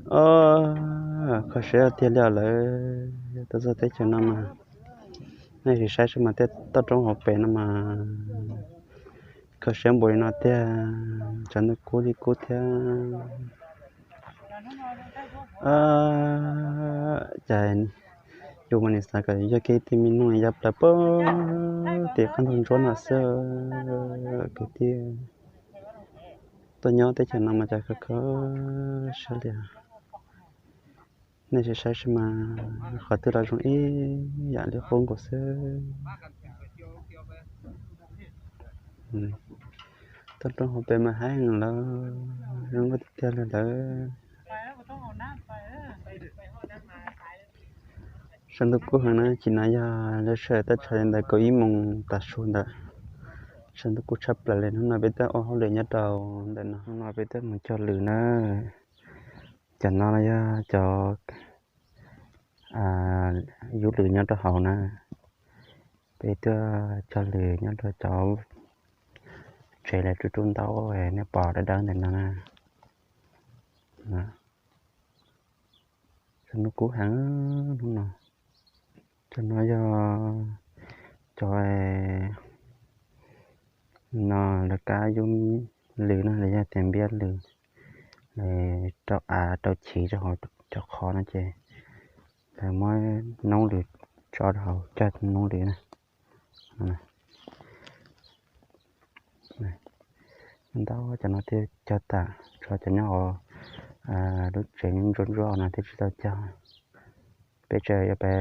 Os, kho siab tiag li os lawv, tuaj txog teb chaws no mas, nej sim saib seb mas tej toj roob hauv pes no mas kho siab npaum li no tiag, tshav ntuj kub li kub thiab. Cas yus mas nim xav kom yog kiag tej me noog ya plaws puag tim qab ntug ntsuab no xwb kwv tij. Tuaj nyob teb chaws no mas cas kho kho siab li. Nej sim saib seb mas qhov twg los zoo ib yam li qub nkaus xwb. Toj roob hauv pes mas haib heev lawm, zoo nkauj tiag tiag li lawm. Tshav ntuj kub heev na, chim no yog lub sij hawm toj tshav li ntawm kaum ib moos tav su ntawd. Tshav ntuj kub tshaj plaws li. Hnub no peb tuaj ua hauj lwm nyob rau ntawm no, hnub no peb tuaj mus cog lwm na. Cov no yog cov yub lwm nyob rau hauv na. Peb tuaj cog lwm nyob rau cov tsev lawv rub rub ntaub nej pom dawb dawb ntawm no na. Tshav ntuj kub heev hnub no. Cov no yog cov no lawv kab yub lwm no, los yog tias npiab lwm, lawv rau av rau chiv rau hauv cov qhov no ces lawv muab noob lwm tso rau hauv cog noob lwm na. Ntau cov no thiaj cog tas, tshuav cov nyob hauv lub tsev ntsuab ntsuab no thiaj tsis tau cog. Peb tseem yuav pib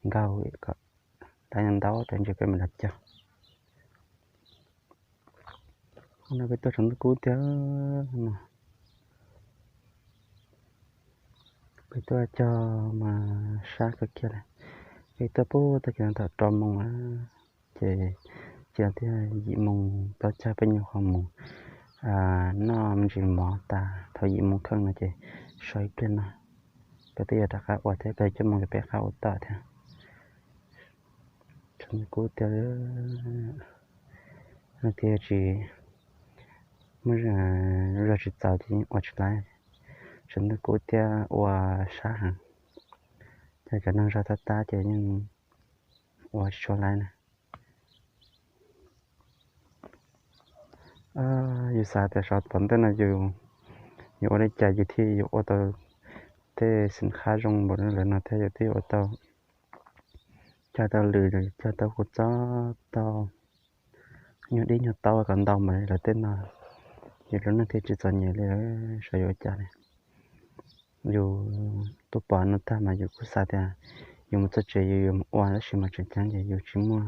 nkaug kom dab ntau tas ntsis peb mam li cog. Hnub no peb tuaj tshav ntuj kub tiag no. Peb tuaj cog mas sab kawg kiag li. Peb tuaj puag tag kis no thaum rau moos na, ces cia thiaj yim moos plaub caug peb nyuam qhuav mus noj me ntsis mov tas thaum yim moos kheej no ces so ib pliag no. Peb twb yuav rov qab ua thiab, peb cuaj moos ces peb rov qab ua tom thiab. Tshav ntuj kub tiag, leej twg tsis muaj zog tsis txaus ces yeej ua tsis laib. Tshav ntuj kub thiab ua sab heev, ces cov neeg zog tab tab ces yeej ua tsis tshua laib na. Yus xav tias xyov tom ntej no yus yuav ua li cas yus thiaj yuav ua tau tej xim qhab zoo npaum li lawv no thiab, yus thiaj yuav ua tau, cog tau lwm, cog tau kua txob, tau nyuag dib nyuag taub kom ntau npaum li lawv tej no, yus lub neej thiaj tsis txom nyem li lawv xyov yuav ua cas li. Yus tuaj pom no tag mas yus kuj xav tias yus mus txog tsev yus yuav mus ua, tab sis mas tseem ceeb ces yus tsis muaj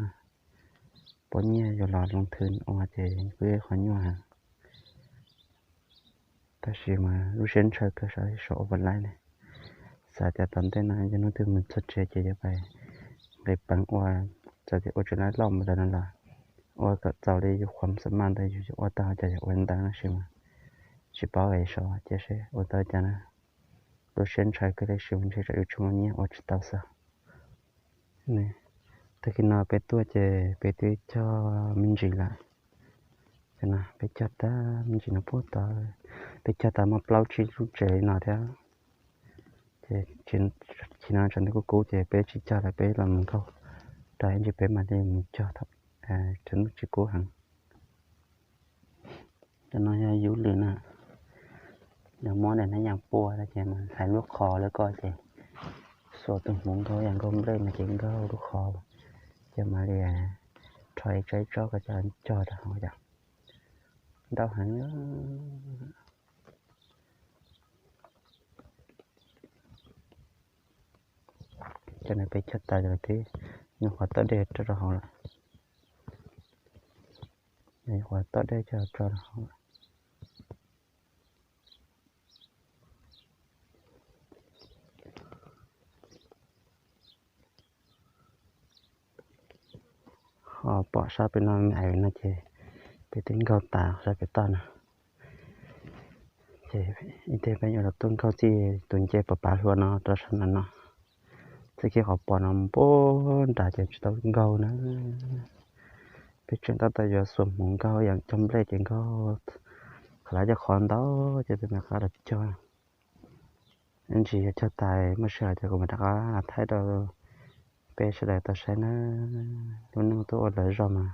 pob nyiaj yus los loo thwv ua ces kuj yog ib qho nyuaj heev. Tab sis mas lub siab ntshaw kawg, xav ua puas laib li. Xav tias tom ntej no yog hnub twg mus txog tsev ces yuav pais nqis peev ua, txawm tias ua tsis laib loj mus ntawd no los ua kom txaus li yus qhuas xam maj ntawd yus yuav ua tau cas yog ua ntawd no, tab sis mas tsis paub es xyov cia seb ua tau cas na. Lub siab ntshaw kawg, tab sis mas ntshe tsam yus tsis muaj nyiaj ua tsis tau xwb. Tag kis no peb tuaj ces peb twb cog me ntsis lawm. Cov no peb cog tag me ntsis no puag tod, peb cog tau muaj plaub tsib lub tsev no thiab. Ces chim no tshav ntuj kub kub ces peb tsis cog lawm, peb los mus nkaug rau ib ntsis peb mam li mus cog thaum tshav ntuj tsis kub heev. Cov no yog yub lwm na, lawv muab daim hnab yas pua no ces mas hlais lub qhov lawm ko ces xuas tus hmuv nkaug yam nkaug nplej no ces nkaug lub qhov, ces mam li rho ib tsob ib tsob ko coj cog rau hauv yom. Ntau heev. Cov no peb cog tas lawm twb nyuam qhuav tom dej tso rau hauv lawm. Nyuam qhuav tom dej coj tso rau hauv lawm. Ho pom sab pem no me ais no ces peb twb nkaug tas sab pem toj no. Ces ib teg peb yuav los tuaj nkaug txij tus ncej pos pav hluas no rau sab nraum no. Txij kiag qhov pos no mus puag nrad ces tsis tau nkaug na. Peb tseem tab tom yuav xuas hmuv nkaug yam cog nplej ces nkaug qhov lawv cov qhov ntau ces peb mam qab los cog. Ib ntsis yog cog tas muaj sij hawm ces kuv mam rov qab los thaij rau peb sawv daws tau saib na. Lub neej tuaj ua lawv zog mas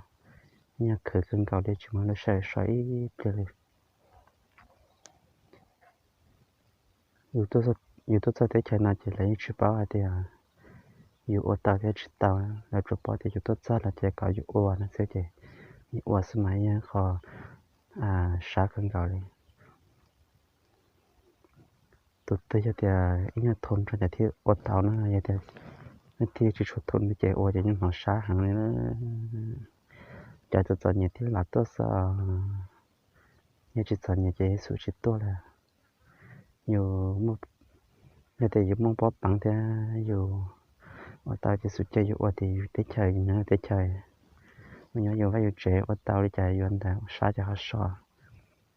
ib nyuag khwv kawg nkaus li, tsis muaj lub sij hawm so ib pliag li. Yus tuaj txog teb chaws no ces lawv yeej tsis paub hais tias yus ua tau thiab tsis tau, lawv tsuas paub tias yus tuaj txog lawm ces kom yus ua no xwb ces yus ua xwb mas yeej qhov sab kawg nkaus li. Tus twg yog tias ib nyuag thum rau ces thiaj ua tau na, yog tias nej thiaj tsis tshua thum ces ua ces yeej hnov sab heev li. Cov txom txom nyem thiaj lam tuaj xwb, yog tsis txom nyem ces xum tsis tuaj lawm. Yus, yog tias yus muaj pob peev thiab yus ua tau ces xum caw yus ua tias yus teb chaws yus nyob teb chaws, mus nyob yus vaj yus tsev ua tau li cas yuav ntawd, ua sab ces ho so.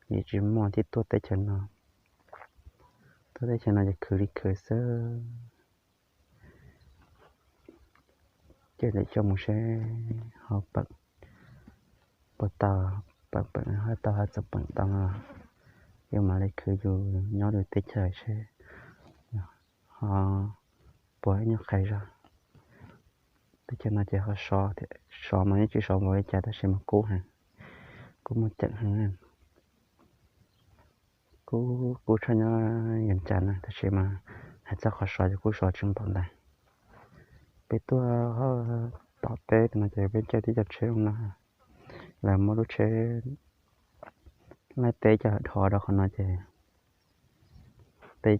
Yus tsis muaj thiaj tuaj teb chaws no, tuaj teb chaws no ces khwv li khwv xwb. Ces lawv coj mus seb ho pam puas tau, pam pam ho tau ho txom pam tau no, yus mam li khwv yus nyob lwm teb chaws seb ho puas ib nyuag qhais zog. Teb chaws no ces ho sov, sov mas yeej tsis sov npaum li cas tab sis mas kub heev, kub muaj ceem heev. Kub, kub tshaj nyob Vias Cas na, tab sis mas hais txog qhov sov ces kuj sov tsis npaum ntawd. Peb tuaj tom teb no ces peb caij tib co tsheb no, lawv muab lub tsheb laij teb coj dhos rau qhov no ces peb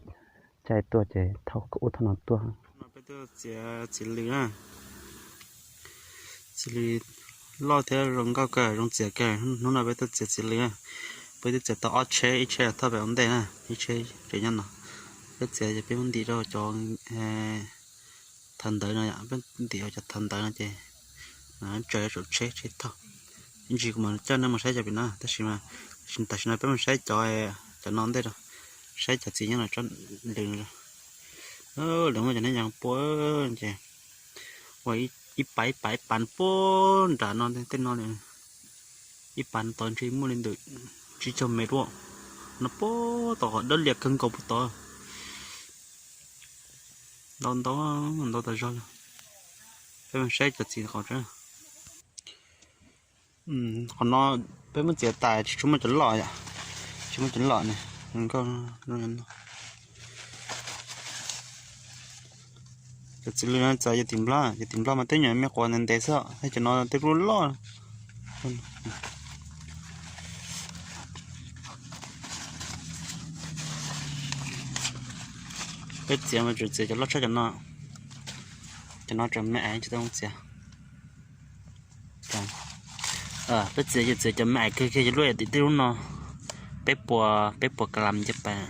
caij tuaj ces thauj ub thauj no tuaj. Peb tuaj txiav txiv lws na, txiv lws loj thiab zoo nkauj kawg, zoo txiav kawg. Hnub no peb tuaj txiav txiv lws na, peb twb txiav tau ob tsheb, ib tsheb thauj pem ua ntej na, ib tsheb tseem nyob no. Peb txiav ces peb muab ntim rau cov thav ntawd no, peb ntim rau cov thav ntawd no ces tsaws saum tsheb, tsheb thauj. Ib ntsis kuv mam coj nej mus saib cov pem no, tab sis mas tam sim no peb mus saib cov, cov no ntej rau, saib cov txiv nyob no tsob lws no. Lawv muaj cov neb yas pua ces ua ib pas ib pas ib pas puag nram no, tej no ib pas tod ntshe muaj li ntawm tsib caug mev dua. No puag tom qhov dawb lias kawg nkaus puag tod. Ntau ntau, ntau tas zog li. Peb mus saib cov txiv qhov tseeb. Qhov no peb muab txiav tas tsis tshua muaj cov loj yom, tsis muaj cov loj ne. Cov txiv lws no txawm yog tim Nplog, yog tim Nplog mas twb nyuam me quav ntev ntev xwb, cov no twb lub loj. Peb txiav mas tsuas txiav cov loj tshaj cov no, cov no tseem me ais tsis tau txiav. Peb txiav ces txiav cov me ais kawg kiag cov lub tim tej lub no, peb puas, peb puas ka lam nce pas.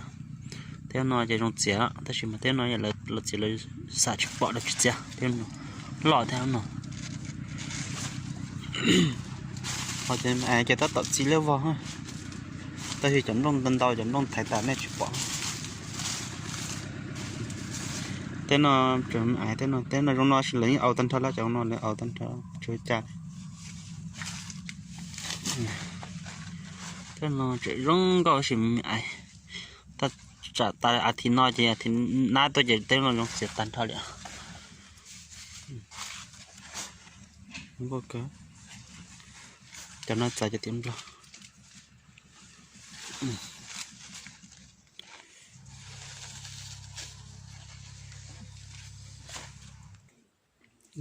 Tej lub no ces zoo txiav tab sis mas tej lub no lawv txiav lawv xam tsis pom lawv tsis txiav, tej lub no loj thiab lub no. Ho cov me ais ces tab tom txi liab vog, tab sis cov nplooj ntau ntau, cov nplooj thaiv tas nej tsis pom. Tej no, tej no zoo no sis lawv yeej aus tag nrho lawm, cov no lawv aus tag nrho tsis ua cas. Tej no tseem zoo nkauj sis me ais, tab tsam tas as thiv no ces as thiv nab tuaj ces tej no zoo txiav tag nrho li. Cov no txawv cov tim Nplog.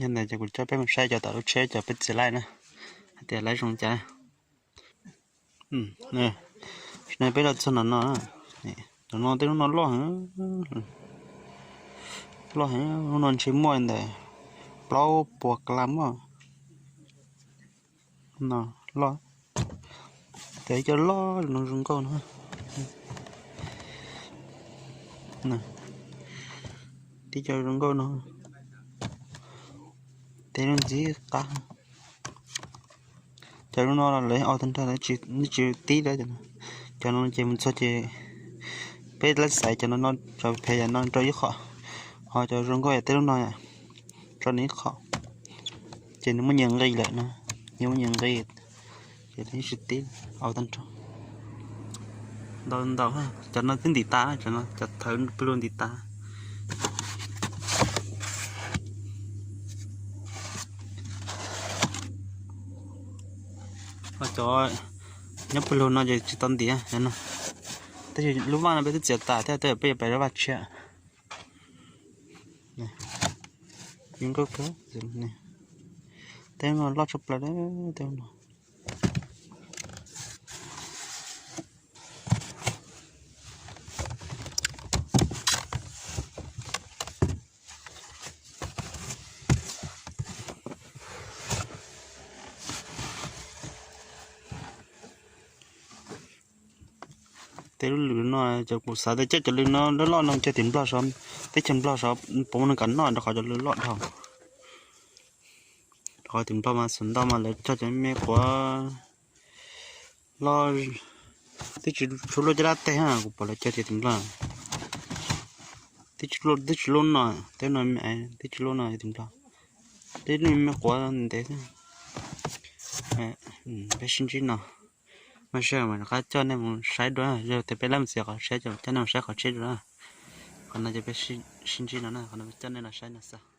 Yog ntawd ces kuv coj peb mus saib cov tom lub tsheb cov peb txiav laij na, hais tias laij zoo cas. Tam sim no peb los txog no no, cov no tej lub no loj heev, loj heev, lub no ntshe muaj ntawm plaub puas ka la muaj. No loj, cov ib co loj no zoo nkauj no. Tib co zoo nkauj no, tej lub ntxim qab. Cov lub no lawv aus tag nrho, tsis tib lawm. Cov no ces mus txog ces peb laij xaiv cov no, cov phem yam no rau ib qho, ho cov zoo nkauj yam tej lub no tso nws ib qho, ces nws muaj nyias nqi lawm no, nws muaj nyias nqi, ces tsis tib, aus tag nrho. Ntau ntau, cov no twb ntim tas, cov no cov thawv pawg lug ntim tas. Ho cov nyob pawg lug no ces tsis tau ntim no. Tab sis lub vaj no peb twb txiav tas thiab, peb yuav pais lub vaj tshiab. Yeej nkauj kawg. Tej no loj tshaj plaws, tej no. Tej lub lws no, cov kuv xav tias coj cov lws no loj loj no cog tim Nplog sav, teb chaws Nplog sav puas muaj neeg kam noj rau qhov cov lws loj dhau. Rau qhov tim Nplog mas xav ntau mas lawv cog cov me quav loj, twb tsis tshua luaj caj dab teg, kuv pom lawv cog tim Nplog. Twb tsis luaj no, teb no twb tsis luaj no tim Nplog. Twb me quav ntev xwb. Peb sib ntsib no, mas sawv mas rov qab coj nej mus saib dua, yog tias peb lab mus txiav qhov tsheb ces coj nej mus saib qhov tsheb dua. Qhov no ces peb sib ntsib no na, qhov no coj nej los saib no xwb.